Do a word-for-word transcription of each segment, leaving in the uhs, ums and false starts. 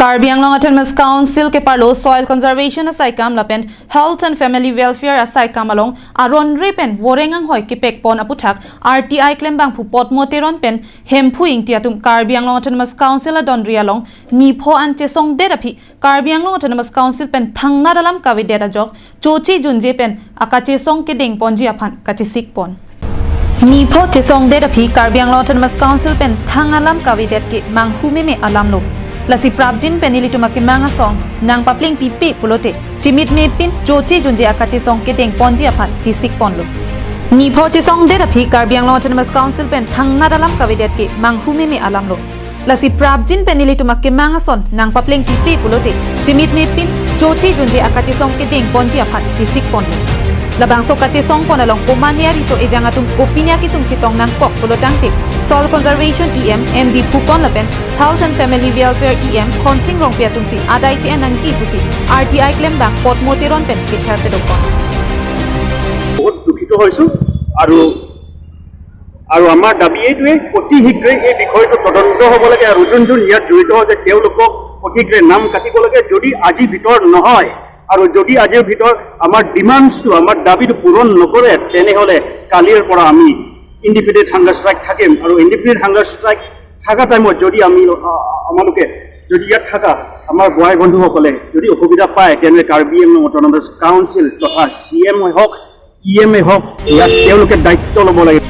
Karbi Anglong Autonomous Council keparlo Soil Conservation asaikam lapen Health and Family Welfare asaikam along aron re pen voreng anghoi kepekpon aputhak R T I klembangphu Potmo Teron pen Hemphu Ingti atum Karbi Anglong Autonomous Council adonri along nipho an chesongdet aphi Karbi Anglong Autonomous Council pen thangnat alam kavedet ajok choche junje pen akachesong kedengponji aphan kachesikpon. Nipho chesongdet aphi Karbi Anglong Autonomous Council pen thang alam kavedet ke manghu meme alamlo. Lasi prapjin pen nelitum akemang asong nangpapleng pipe pulote chimitme pin choche junje akachesong kedengponji aphan chesikponlo. Nipho chesongdet aphi Karbi Anglong Autonomous Council pen thangnat alam kavedet ke manghu meme alamlo. Lasi prapjin pen nelitum akemang ason nangpapleng pipe pulote chimitme pin choche junje akachesong kedengponji aphan chesikponlo. Labangso kachesongpon along komatne ariso ejang atum kopine akesung chetong nangkok pulotangte Soil Conservation E M M D Phupon lapen Health and Family Welfare E M Khonsing Rongpi atumsi adai che-en nangji pusi R T I klembang Potmo Teron pen kechar pedokpon. বহুত দুখিত হৈছো আৰু আৰু আমাৰ দাবী এইটোৱে, অতি শীঘ্ৰে এই বিষয়টো তদন্ত হ'ব লাগে আৰু যোন যোন ইয়াত জড়িত হৈছে তেওঁলোকক অতি শীঘ্ৰে নাম কাটিব লাগে। যদি আজিৰ ভিতৰত নহয় আৰু যদি আজিৰ ভিতৰত আমাৰ ডিমাণ্ডছটো, আমাৰ দাবীটো পূৰণ নকৰে, তেনেহ'লে কালিৰ পৰা আমি ইনডিফিনিট হাংগাৰ ষ্ট্ৰাইক থাকিম। আৰু ইনডিফিনিট হাংগাৰ ষ্ট্ৰাইক থকা টাইমত যদি আমি, আ, আমালোকে যদি ইয়াত থকা আমাৰ বোৱাৰী বন্ধুসকলে যদি অসুবিধা পায়, তেনে কাৰ্বি আংলং অট'নমাছ কাউন্সিল তথা চি এম হওক, ই এম এ হওক, ইয়াত তেওঁলোকে দায়িত্ব ল'ব লাগে।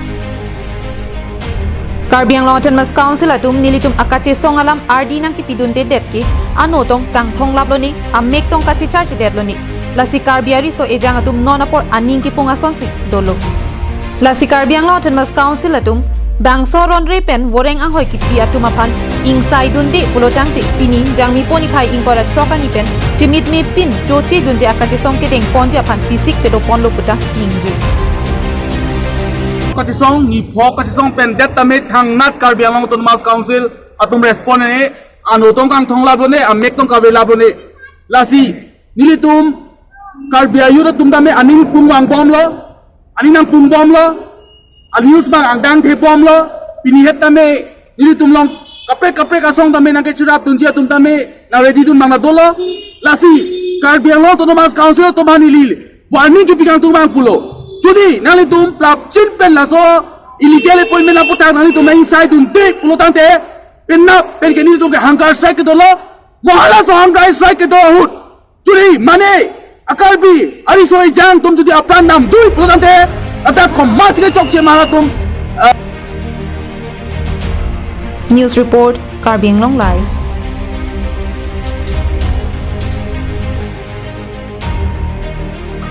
Karbi Anglong Autonomous Council atum nelitum akachesong alam ardi nangkepidundedet ke anotong kangthong laplone, amek tong kachecharchedetlone. Lasi Karbi ariso ejang atum non apor aning kepung asonsi dolo. Lasi Karbi Anglong Autonomous Council atum bangso aron re pen voreng anghoi kipi atum aphan ingsaidunde pulotangte pini Jangmi pon niphai ingkoi ra throk arni pen chimitme pin choche junje akachesong kedengponji aphan chesik pedoponlo puta ningje. Kachesong nipho kachesong pen det tame thangnat Karbi Anglong Autonomous Council atum respond ne, anotong kangthong laplone, amek tong kave laplone. Lasi nelitum Karbi a-youth atum tame aning pungvang bomlo, aning nangpung bomlo, a-news bang angdang the bomlo. Pini het tame nelitum along kaprek kaprek asong tame nangkechirap dunji atum tame nang ready dun bang dolo. Lasi Karbi Anglong Autonomous Council atum aphan neli warning kepi kangtung bang pulo. Jodi nanglitum prapjin pen laso illegal appointment aputhak nanglitum nang-ingsaidunde pulotangte penap pen ke nelitum ke hunger strike kedolo. Mo halaso hunger strike kedo ahut jodi mane a-Karbi ariso ejang atum jodi apran namjui pulotangte ladak komatsi kechokche ma latum. News report, Karbi Anglong Live.